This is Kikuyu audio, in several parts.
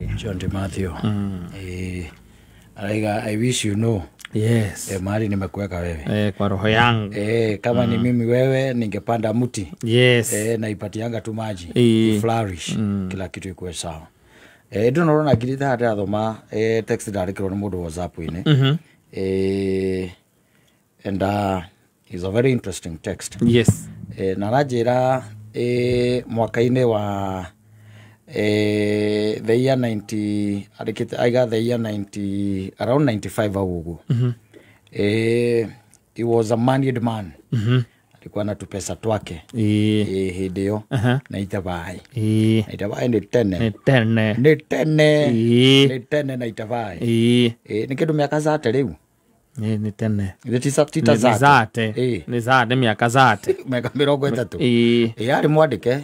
John Matthew. Araiga, I wish you know. Yes. Mahali nimekuweka wewe. Kwa roho yangu. Kama ni mimi wewe ningepanda mti. Yes. Naipatianga tu maji. Flourish. Kila kitu ikuwe sawa. Ndå ngirite haha ndĩrathoma text ndandĩkĩrwo nĩ mũndũ WhatsApp-inĩ. And it's a very interesting text. Na aranjĩra mwaka-inĩ wa the year 90 andĩkĩte aiga the year 90 around 95 au ũguo. He was a married man. Alikuwa na tupesa twake. Hĩndĩ ĩyo na itabai. Na itabai nĩ tene. Nĩ tene. Nĩ tene. Nĩ tene na itabai. Nĩ kĩndũ mĩaka zate rĩu. Nĩ tene. Nĩ tita Nĩ zate. zate. Nĩ zate mĩaka zate. Mĩaka 30. Arĩ mwandĩke.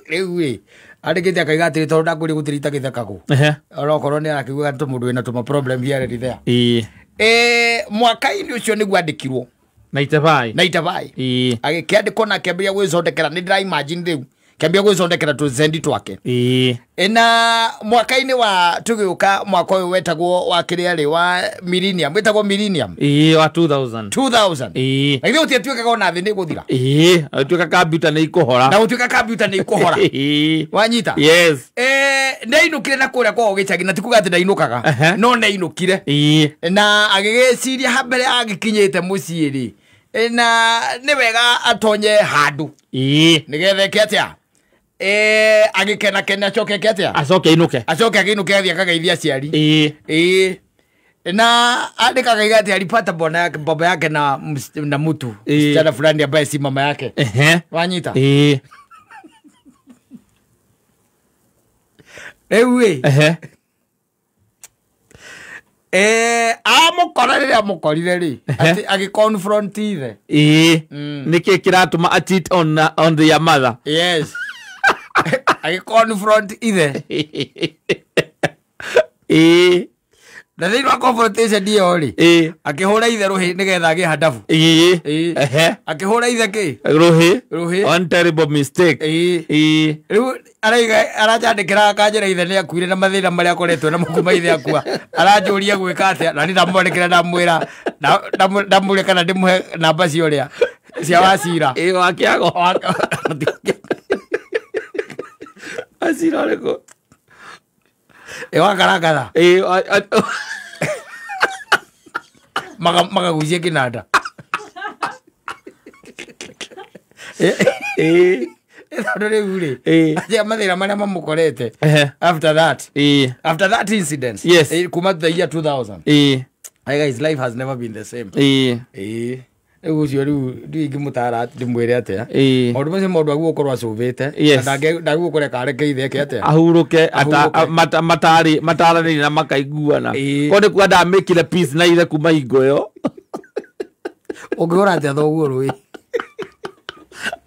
Rĩu ĩ andĩkĩte akaiga atĩrĩ tondũ ndakwĩrire gũtirĩ gĩthekagwo. Onokorwo nĩ arakiuga tũ mũndũ wĩna tũma problem here and there. Mwaka-inĩ ũcio nĩguo andĩkirwo. Na itabai. Na itabai. Agĩkĩandĩkwo na akĩambĩrĩria gwĩthondekera, nĩ ndĩra imagine rĩu. Kĩambia gwĩthondekera tũcendi twake. Na mwaka-inĩ wa tũgĩũka mwaka ũyũ wetagwo wa kĩrĩa rĩ wa millennium, wetagwo millennium. Wa 2000. 2000. Na githĩ gũtiatuĩkaga ona thĩ nĩ gũthira. Gũtuĩka kambiuta nĩ ikũhora. Na gũtuĩka kambiuta nĩ ikũhora. Wanyita? Yes. Nĩainũkire na kũrĩa kwao gĩcagi, na ti kuga atĩ ndainũkaga. No nĩainũkire. Na agĩgĩciria ha mbere agĩkinyĩte mũciĩ rĩ. Na nĩ wega atonye handũ. Nĩgetha eke atĩa? Agĩkena kena acoke eke atĩa? Acoke ainũke. Acoke agĩinũke athiĩ akagaithia aciari. Na andĩka akaiga atĩ alipata bwana yake, baba yake na mtu. Msichana fulani ambaye si mama yake. Wanyita? Rĩu ĩ. Amũkora rĩrĩa amũkorire rĩ, atĩ agĩconfront ithe. Nĩkĩ kĩratũma a cheat on their mother? Yes. Agĩconfront ithe. Na thĩinĩ wa confrontation ĩyo rĩ, akĩhũra ithe rũhĩ nĩgetha agĩe handabu. Akĩhũra ithe kĩ? Rũhĩ. Rũhĩ. One terrible mistake. Rĩu araiga aranjandĩkĩra akanjĩra ithe nĩ akuire na mathĩna marĩa akoretwo namo kuma ithe akua. Aranjũria gwĩka atĩa, na niĩ ndamwandĩkĩra ndamwĩra, ndamũria kana ndĩmũhe namba cia ũrĩa, cia Wacira. Wa Kĩago. Wacira ũrĩkũ? Wa Karangatha. Makagucie kĩnanda. Tondũ rĩu rĩ, atia mathĩna marĩa mamũkorete. After that. After that incident. Yes. Kuma the year 2000. Hey guys, life has never been the same. Rĩu ũcio rĩu ndiũĩ ingĩmũtara ndĩmwĩre atĩa. Maũndũ macio mũndũ agĩrĩirwo gũkorwo acũvĩte. Na ndagĩrĩirwo kũreka areke ithe eke atĩa. Ahurũke, Ahurũke. mataranĩrie na makaiguana. Korwo nĩ kuga ndamĩkire peace na ithe kuma hingo ĩyo. Ũngĩhũra atĩa thoguo rũĩ?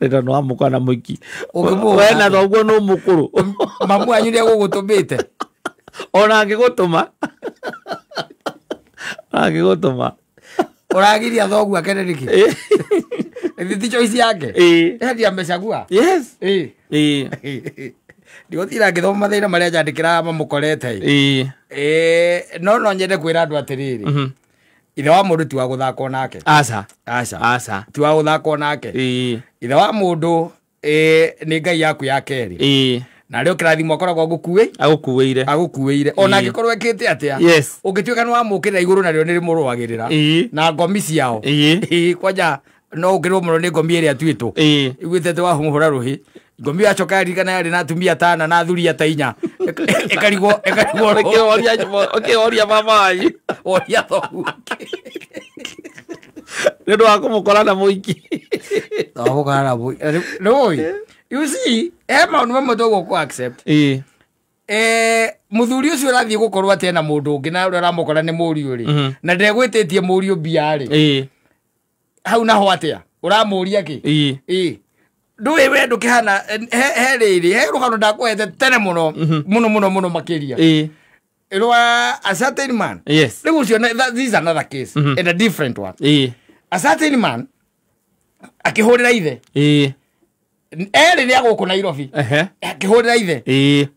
Nĩ tondũ nĩwamũkora na mũiki. Ũngĩmũhũra We na atĩa? thoguo nĩ mũkũrũ. Mamu wanyu nĩegũgũtũmĩte. Ona angĩgũtũma. Angĩgũtũma. Ũragiria thoguo akene nĩkĩ? Ĩthi ti choice yake? Hadi amechagua. Yes. Ndigũtinda ngĩthoma mathĩna marĩa njandĩkĩra mamũkorete. No nyende kwĩra andũ atĩrĩrĩ. Ithe wa mũndũ ti wa gũthakwo nake. Aca. Aca. Aca. Ti wa gũthakwo nake. Ithe wa mũndũ, nĩ Ngai yaku ya kerĩ. Na rĩo kĩrathimo akoragwo agũkuĩ. Agũkuĩire. Agũkuĩire. Ona angĩkorwo ekĩte atĩa. Yes. Ũngĩtuĩka nĩ wamũkĩrĩra igũrũ narĩo nĩ rĩmũrũagĩrĩra. Na ngomi ciao. Kwanja no ũkĩrwo mũno nĩ ngomi ĩrĩa atuĩtwo. Iguĩte atĩ wamũhũra rũhĩ. Ngomi yacoka yaririkana yarĩ na atumia atano na athuri ata inya. Ĩkarigwo, ĩkarigwo. Ũkĩhoria mama wanyu. Horia thoguo. Nĩ ũndũ wa kũmũkora na mũiki. Wamũkora na mũiki. Nĩũĩ? You see, he maũndũ mamwe tũgũ kũ accept. Mũthuri ũcio ũrathiĩ gũkorwo atĩ ena mũndũ ũngĩ na ũrĩa ũramũkora nĩ mũriũ rĩ. Na ndegwĩtĩtie mũriũ mbia rĩ. Hau naho atĩa? Ũramũria kĩ? Ndũĩ we ndũkĩhana, he rĩrĩ, he rũgano ndakũhete tene mũno, mũno, mũno, mũno makĩria. Rwa a certain man. Yes. Rĩu ũcio this is another case, and a different one. A certain man akĩhũrĩra ithe. Erĩ nĩ agũkũ Nairobi. Akĩhũrĩra ithe.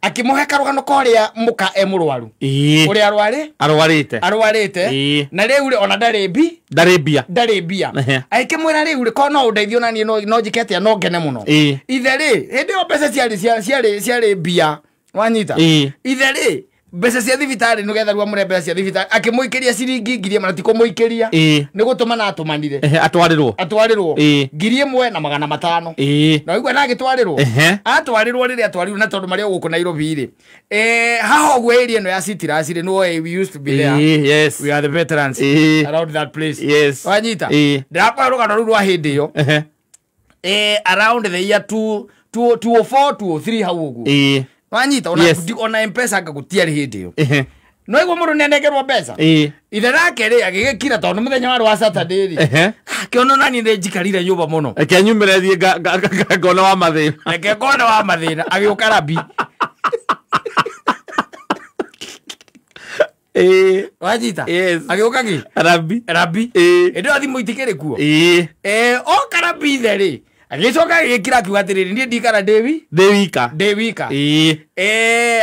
Akĩmũhe karũgano koria mũka e mũrwaru. Ũrĩa arwarĩ? Arwarĩte. Na rĩu rĩ ona ndarĩ mbia. Ndarĩ mbia. Agĩkĩmwĩra rĩu rĩ ko no ũndeithie ona niĩ no njĩke atĩa no ngene mũno. Ithe rĩ hĩndĩ ĩyo mbeca ciarĩ mbia. Wanyita. Ithe rĩ mbeca cia thibitarĩ nĩgetha rĩu amũre mbeca cia thibitarĩ akĩmũikĩria ciringi 1,000 na ti kũmũikĩria nĩ gũtũmana atũmanire atwarĩrwo 1,500 na ũigua na agĩtwarĩrwo atwarĩrwo rĩrĩa atwarirwo na tondũ marĩ o gũkũ Nairobi rĩ haha ũguo area ĩno ya Citrus rĩ no we used to be there. Yes, we are the veterans around that place. Yes, wanyita ndĩrakora rũgano rũu rwa hĩndĩ ĩyo around the year 2004 2003 hau ũguo. Wanyita ona ona M-Pesa ngagutiarĩ hĩndĩ ĩyo. No igwo mũndũ nĩanengerwo mbeca. Ithe nake rĩ agĩgĩkira tondũ mũthenya warĩ wa Saturday rĩ. Akĩona ona niĩ nĩnjikarire nyũmba mũno. Reke nyumĩre thiĩ ngone wa mathĩna. Reke ngone wa mathĩna agĩũka Rabi. Wanyita agĩũka kĩ? Rabi. Rabi. Hĩndĩ ĩyo thimũ itikĩrĩ kuo. Oka Rabi ithe rĩ agĩcoka agĩkira akiuga atĩrĩrĩ niĩ ndikara ndĩ wika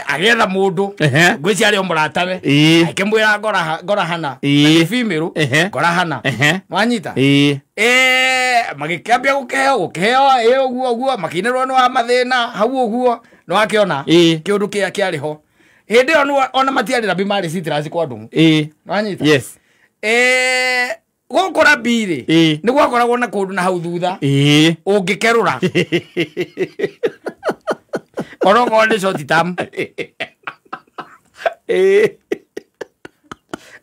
agĩetha mũndũ ngwĩciria arĩ o mũratawe akĩmwĩra ngora hana na nĩ female ngora hana wanyita magĩkĩambia gũkĩheo ũguo ũguo makĩinĩrwo nĩ wa mathĩna hau ũguo nĩ wakĩona kĩũndũ kĩrĩa kĩarĩ ho hĩndĩ ĩyo ona matiarĩ Rabi marĩ Citrus kwa Ndung'u wanyita. Yes. Gũkũ Rabi rĩ nĩ gwakoragwo na kũndũ na hau thutha ũngĩkerũra onokorwo nĩ short term.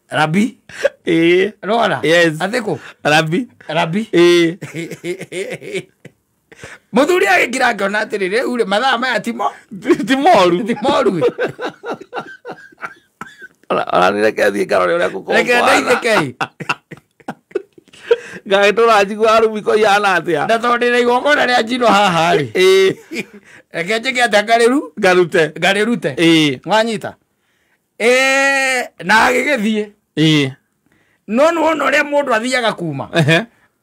Rabi rora. Yes. Athĩkũ Rabi. Rabi mũthuri agĩkira akĩona atĩrĩrĩ rĩu rĩ mathaa maya ti moru ti moru. Ona nĩ reke thiĩ ngarore ũrĩa gũkoragwo reke ndeithĩke ngagĩtũra njigua arumiko ihana atĩa na tondũ ndĩna igongona rĩa njino haha rĩ reke njĩke atĩa ngarĩrute wanyita na agĩgĩthiĩ no nĩwona ũrĩa mũndũ athiaga kuma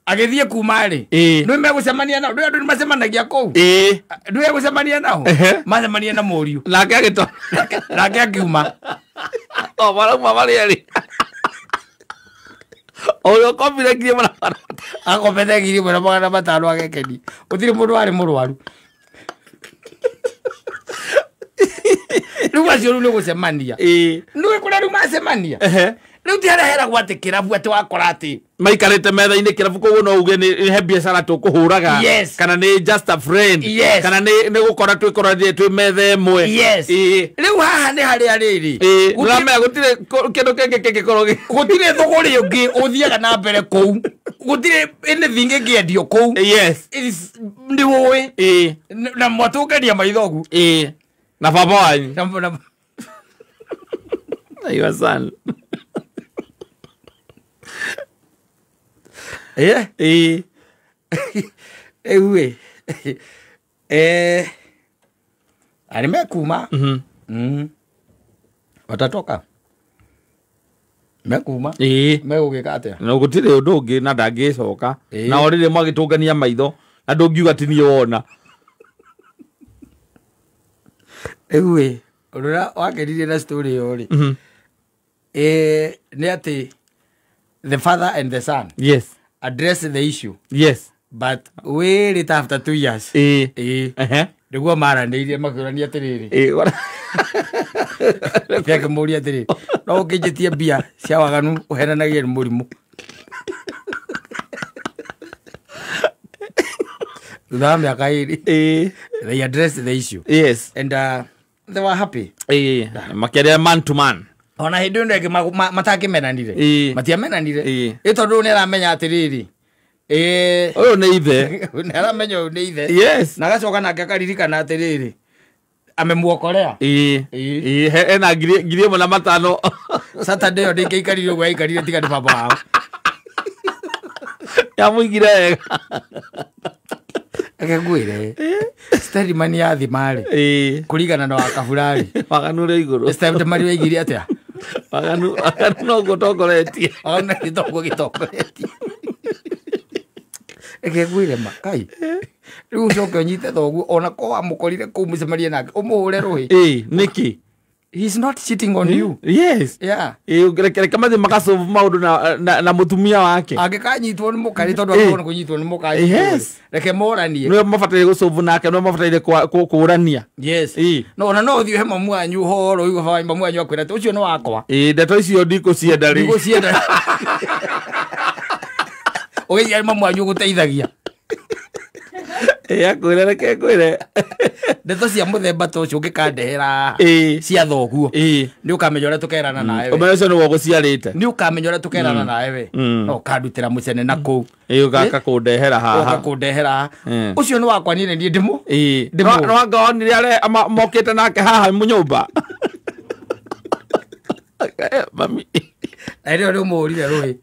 agĩthiĩ kuma rĩ nĩ megũcemania nao ndũĩ andũ nĩ macemanagia kũu ndũĩ egũcemania nao macemania na mũriũ nake agĩto nake akiuma o marauma marĩ erĩ ũrĩa ũkombire 1,500 akombete 1,500 agekeni gũtirĩ mũndũ warĩ mũrwaru rĩu acio rĩu nĩ gũcemania nĩũĩ kũrĩa rĩu macemania rĩu ti harĩa heragwo atĩ kĩrabu atĩ wakora atĩ maikarĩte metha-inĩ kĩrabu koguo no uge nĩ he biacara tũkũhũraga kana nĩ just a friend kana nĩ gũkora twĩkoranire twĩ metha ĩmwe. Rĩu haha nĩ harĩa rĩrĩ nĩũramenya gũtirĩ kĩndũ kĩngĩ kĩngĩkorwo gũtirĩ thũgũrĩ ũngĩ ũthiaga na mbere kũu gũtirĩ anything ĩngĩendio kũu. Nĩ ũĩ na mwatũngania maitho ũguo na baba wanyu na your son. Rĩu ĩ arĩ mekuma watatoka mekuma megũgĩka atĩa no gũtirĩ ũndũ ũngĩ na ndangĩcoka na o rĩrĩ mwagĩtũngania maitho na ndũngiuga ti niĩ wona. Rĩu ĩ ũndũ ũrĩa wakenirie na story ĩyo rĩ nĩ atĩ the father and the son address the issue. Yes. But way later after 2 years. Nĩguo maranĩirie makĩũrania atĩrĩrĩ akĩmũria atĩrĩrĩ no ũkĩnjĩtie mbia cia waganu ũhenanagie nĩ mũrimũ thutha wa mĩaka 2 they addressed the issue. Yes. And they were happy. Makĩaria man to man ona hĩndĩ ĩno ĩngĩ matakĩmenanire matiamenanire ĩ tondũ nĩ aramenya atĩrĩrĩ ũyũ nĩ ithe nĩ aramenya ũyũ nĩ ithe. Yes. Na agacoka nake akaririkana atĩrĩrĩ amemuokorea ena 1,500 Saturday ĩyo ndĩngĩaikarire ũguo aikarire tiga nĩ baba wao yamũigire wega. Reke ngwĩre Steadman ya thima rĩ kũringana na Wakabura rĩ waganu ũrĩ igũrũ Steadman waigire atĩa waganu noguo ũtongoretie waganu noguo gĩtongoretie Reke ngwĩre ma kai Rĩu ũcoke ũnyite thoguo ona ko wamũkorire kũu mũcemanie nake ũmũhũre rũhĩ. Nĩkĩ? He's not cheating on you. Yes. Yeah. Reke mathiĩ magasolve maũndũ na mũtumia wake. Angĩkanyitwo nĩ mũkarĩ tondũ angĩkorwo nĩ kũnyitwo nĩ mũkarĩ. Yes. Reke moranie. Nĩwe mabataire gũsolve nake, nĩwe mabataire kũũrania. Yes. No ona no ũthiĩ he mamu wanyu ũhoro ũigue mamu wanyu akwĩra atĩ ũcio nĩ wakwa. Ndeto icio ndikũcienda rĩu. Ndikũcienda. Ũgĩciria mamu wanyu ũgũteithagia. Akwĩre reke ngwĩre. Ndeto cia mũthemba ta ũcio ũngĩkandehera cia thoguo nĩ ũkamenya ũrĩa tũkerana nawe. Ũmenyo ũcio nĩwe ũgũciarĩte. Nĩ ũkamenya ũrĩa tũkerana nawe we. No ũkandutĩra mũcene na kũu. Ũgaka kũndehera haha. Ũgaka kũndehera haha. Ũcio nĩ wakwa niĩ nĩ ndĩmũ. No anga onire arĩa mokĩte nake haha nyũmba. Mami. Na rĩo nĩ ũmũhũrire rũhĩ.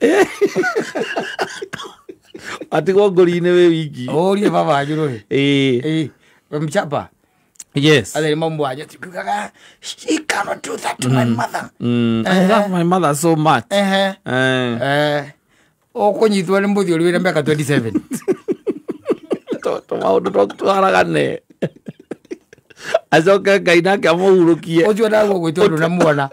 Atigwo ngũri-inĩ wĩ wiki. Ũrie baba wanyu rũhĩ. Mchapa. Yes. Athe mamu wanyu atiugaga, she cannot do that to my mother. I love my mother so much. Ũkũnyitwo nĩ mũthiũri wĩna mĩaka 27. To maũndũ twaragane. Acoke Ngai nake amũhurũkie. Ũcio naguo gwĩtwo ndũnamuona.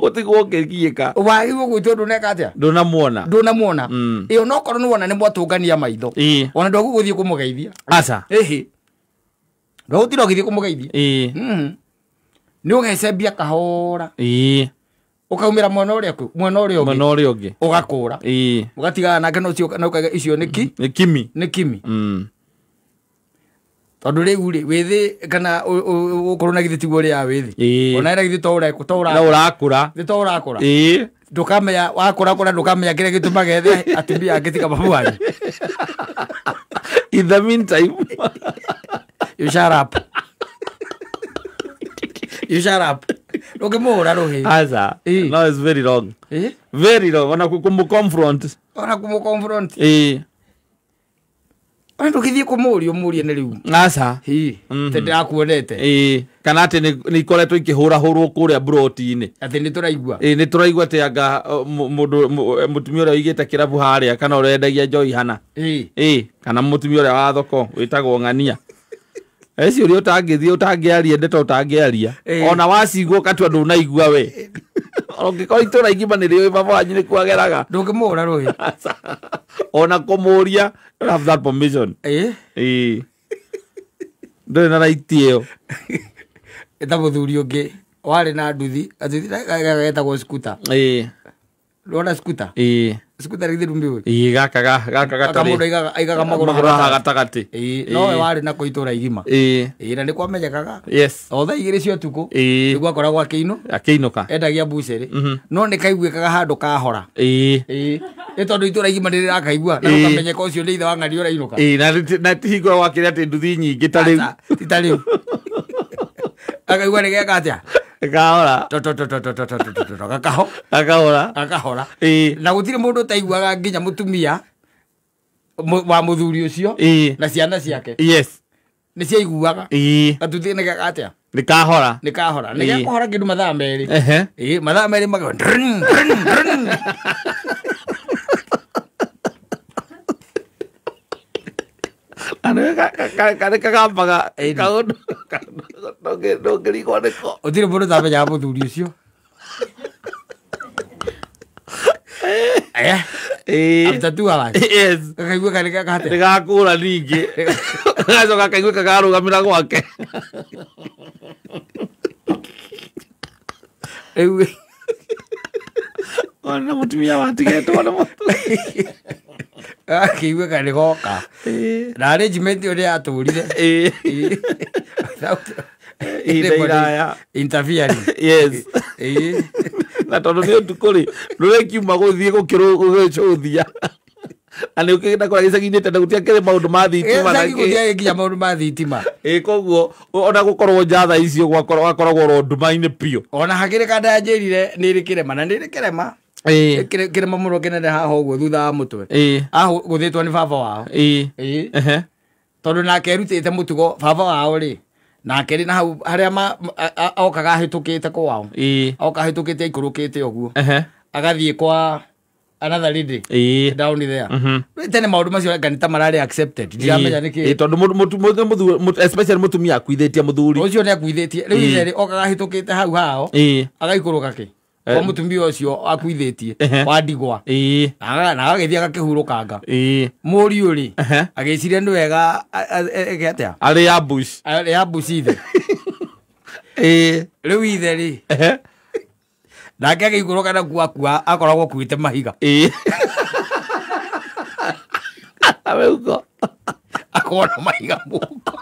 Ũtigwo ũkĩgiĩka. Wagĩrĩirwo gwĩtwo ndũneka atĩa? Ndũnamuona. Ndũnamuona. Ĩyo no korwo nĩwona nĩ mwatũngania maitho. Ona ndwagĩrĩirwo gũthiĩ kũmũgeithia. Aca. Ĩhĩ. Ndwagũtinda ũgĩthiĩ kũmũgeithia. Nĩ ũgecembia kahora. Ũkaumĩra mwena ũrĩa mwena ũrĩa ũngĩ. Mwena ũrĩa ũngĩ. Ũgakũra. Ũgatigana nake no ũcio na ũkauga icio nĩ ki? Nĩ kimi. Nĩ kimi. Tondũ rĩu rĩ wĩthĩ kana ũkorwo na githĩ tiguo ũrĩa wĩthĩ. Ona ĩra githĩ to ũrakũra. Githĩ to ũrakũra. Ndũkamenya wakũra kũra ndũkamenya kĩrĩa gĩtũmaga ethe atumia angĩ tiga mamu wanyu. In the meantime, you shut up. You shut up. Ndũngĩmũhũra rũhĩ. Aca. No, it's very wrong. Very wrong. Ona kũmũ-confront. Ona kũmũ-confront. Ona ndũgĩthiĩ kũmũũria ũmũũrie nĩ rĩu. Aca. Atĩ ndĩrakuonete. Kana atĩ nĩ ikoretwo ikĩhũrahũrwo kũrĩa mburoti-inĩ. Atĩ nĩ tũraigua. Nĩ tũraigua atĩ anga mũndũ mũtumia ũrĩa ũigĩte kĩrabu harĩa kana ũrĩa wendagia njohi hana. Kana mũtumia ũrĩa wa thoko wĩtagwo Ng'ania. Ciũria ũtangĩthiĩ ũtangĩaria ndeto ũtangĩaria. Ona wacigua ũkatua ndũnaigua we. Ũngĩkorwo itũra igima nĩ rĩũĩ baba wanyu nĩ kwageraga. Ndũngĩmũhũra rũhĩ. Ona kũmũũria, don't have that permission. Ndũrĩ na right ĩyo. Ĩta mũthuri ũngĩ warĩ na nduthi, getagwo scooter. Ndwona scooter? Scooter githĩ ndũmĩũĩ? Gaka gaka mũndũ aigaga magũrũ haha gatagatĩ. Nowe warĩ nako itũra igima. Na nĩ kwamenyekaga. Yes. O thaa 2 cia ũtukũ. Nĩguo akoragwo akĩinũka. Endagia mbucĩrĩ. No nĩ kaiguĩkaga handũ kahora. Nĩ tondũ itũra igima nĩ rĩrakaigua na ũkamenyeka ũcio nĩ ithe wa Ng'ania ũrainũka. Na ti hingo gwakĩrĩ atĩ nduthi nyingĩ ta rĩu. Ti ta rĩu. Akaigua nĩ geka atĩa? Gakahora. Gakahora. Gakahora. Na gũtirĩ mũndũ ũtaiguaga nginya mũtumia wa mũthuri ũcio na ciana ciake. Yes. Nĩ ciaiguaga. Gatuthi nĩ geka atĩa? Nĩ kahora. Nĩ kahora. Nĩ gekũhora kĩndũ mathaa 2. Mathaa 2 mageo. Karĩ kagambaga kaũndũ ndũngĩrigwo nĩko. Gũtirĩ mũndũ ũtamenyaga mũthuri ũcio. After 2 hours. Yes. Gakaigua karĩ geka atĩa? Nĩ gakũra ningĩ. Gacoka kaiguĩka karũgamĩra gwake. Rĩu ona mũtumia watigetwo nĩ mũthuri. Akĩiguĩka nĩ goka. Na arrangement ũrĩa yatũrire. Ihinda iraya. Interfering. Yes. Na tondũ nĩ ũtukũ rĩ, ndũrĩkiuma gũthiĩ gũkĩrũgĩcũthia. Na nĩ ũkĩgĩta kũrĩa gĩcagi-inĩ tene gũtiakĩrĩ maũndũ ma thitima na Gĩcagi gũtiarĩ nginya maũndũ ma thitima. Koguo ona gũkorwo nja thaa icio gwakoragwo oro nduma-inĩ biũ. Ona hakĩrĩ kanda yanjĩrire nĩ ĩrĩ kĩrema na nĩ ĩrĩ kĩrema. Kĩrema mũno kĩnene haha ũguo thutha wa mũtwe. Ahũthĩtwo nĩ baba wao. Tondũ nake erutĩte mũtugo baba wao rĩ nake rĩ na hau harĩa okaga ahĩtũkĩte kwao. Oka ahĩtũkĩte aikũrũkĩte ũguo. Agathiĩ kwa another lady down there. Tene maundu macio kanitha marari accepted. Ndiramenya niki. Tondu mutu especially mutumia akuithĩtie muthuri. Ucio ni akuithĩtie. Riu ithe okaga hitukiite hau hao. Agaikũrũka ki. Kwa mutumia ucio akuithĩtie wa ndigwa. Na agagĩthiĩ agakĩhurũkanga. Mũriũ rĩ agĩciria nĩ wega eke atĩa? Arĩ ambush. Arĩ ambush ithe. Rĩu ithe rĩ nake agĩikũrũka na kuakua akoragwo akuĩte mahiga. Ameuko. Akoragwo na mahiga mũhuko.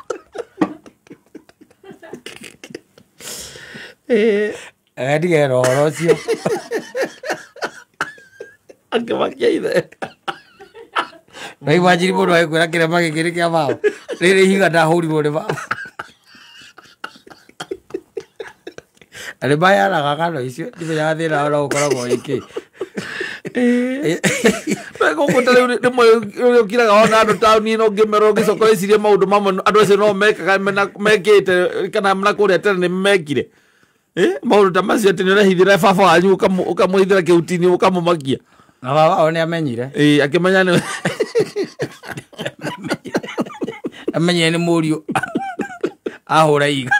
Ndigera ũhoro ũcio. Akĩmakia ithe. Na imagine mũndũ agĩkwĩra kĩrema gĩkĩ nĩ kĩa baba. Rĩrĩ ihiga ndahũrirwo nĩ baba. Na nĩ maheanaga ng'ano icio ndimenyaga thĩna ũrĩa ũkoragwo wĩkĩ. Gũkũ ta rĩu rĩmwe ũrĩa ũkiraga wona andũ taũni-inĩ ũngĩmera ũgĩcoka wĩcirie maũndũ mamwe andũ acio no mekaga mekĩte kana na kũrĩa tene nĩ mekire. Maũndũ ta macio atĩ nĩ ũrehithĩra baba wanyu ũkamũhithĩra kĩhuti-inĩ ũkamũmakia. Na baba wao nĩ amenyire. Akĩmenya nĩ amenyire nĩ mũriũ ahũra iga.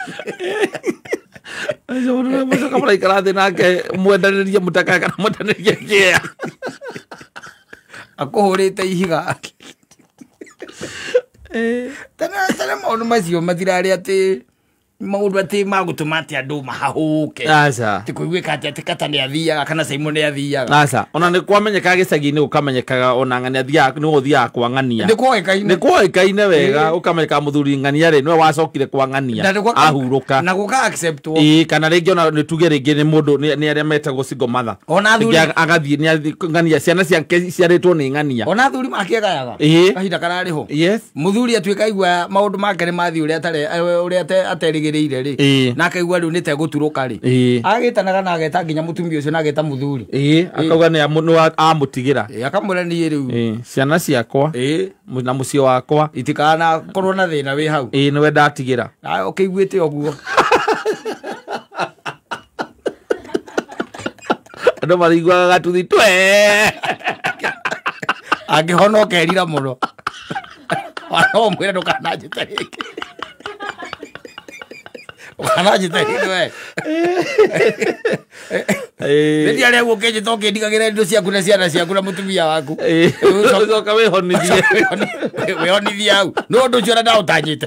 Mũcoka mũraikara thĩ nake mwendanĩrie mũtakae kana mwendanĩrie kĩa. Akũhũrĩte ihiga. Tene maũndũ macio matirarĩ atĩ maũndũ atĩ magũtũma atĩ andũ mahahũke. Aca. Ti kũiguĩka atĩ atĩ Kata nĩ athiaga kana Simon nĩ athiaga. Aca. Ona nĩ kwamenyekaga gĩcagi-inĩ gũkamenyekaga ona ng'ania athiaga nĩwe ũthiaga kwa ng'ania. Nĩ kwoĩkaine. Nĩ kwoĩkaine wega ũkamenyeka mũthuri ng'ania rĩ nĩwe wacokire kwa ng'ania. Ahurũka. Na gũka acceptwo. Kana rĩngĩ ona nĩ tuge rĩngĩ nĩ mũndũ nĩ arĩa metagwo single mother. Ona athuri agathiĩ nĩ ng'ania ciana ciake ciarĩtwo nĩ ng'ania. Ona athuri makĩgayaga. Kahinda kararĩ ho. Yes. Mũthuri atuĩka aigua maũndũ make nĩ mathiĩ ũrĩa atarĩ rĩ na akaigua rĩu nĩ tegũturũka rĩ agĩtanaga na ageta nginya mũtumia ũcio na ageta mũthuri. Akauga nĩ amũtigĩra. Akamwĩra niĩ rĩu ciana ciakwa na mũciĩ wakwa itikanakorwo na thĩna wĩ hau. Nĩwe ndatigĩra. Ũkĩiguĩte ũguo. Andũ mariguaga gatuthi twe. Angĩhonoka erira mũno. No mwĩre ndũkananjĩte rĩngĩ. Ukananjĩte rĩngĩ we. Rĩrĩa arĩa ũkĩnjĩta ũkĩndigagĩra indo ciaku na ciana ciaku na mũtumia waku. Ũcoka wĩhonithie. Wĩhonithie hau. Nĩ ũndũ ũcio ona ndaũtanyĩte.